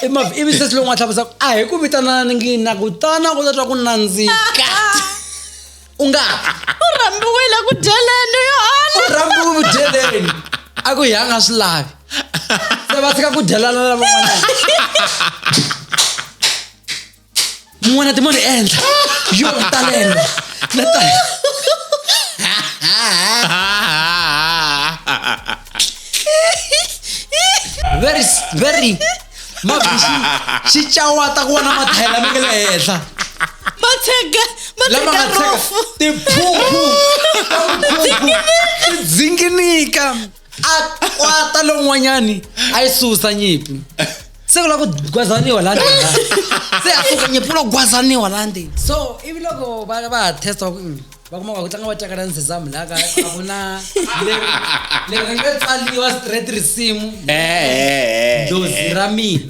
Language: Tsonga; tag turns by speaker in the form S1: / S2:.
S1: I ivi sesi lowun'wana hlamusela ku a hi ku vitanangi na ku tana ku ta twa ku nandzika u nga
S2: u rhambiwile ku dyeleni yohana
S1: u rhambiwe vudyeleni a ku hi a nga swi lavi se va tshika ku dyelana na van'wana mun'wana ti mo ni endla yo talelo na ta very very mavhi xi xi cawata ku vona mathayela ma nga le henhla
S2: matshega
S1: lama
S2: matshega
S1: nga tshega
S2: rofu
S1: tiphuphu ta mphuphu ti dzinginika a kwata lowun'wanyani a yi susa nyipi se ku lava ku gwazaniwa laha ndzeni se a suka nyipi ku lava ku gwazaniwa laha ndzeni so ivi loko va va ha testa va ku va kuma ku tlanga va cakala nsezamu laha ka a ku na leri leri ri nga tsaliwa straight risimu dlozi ra mina.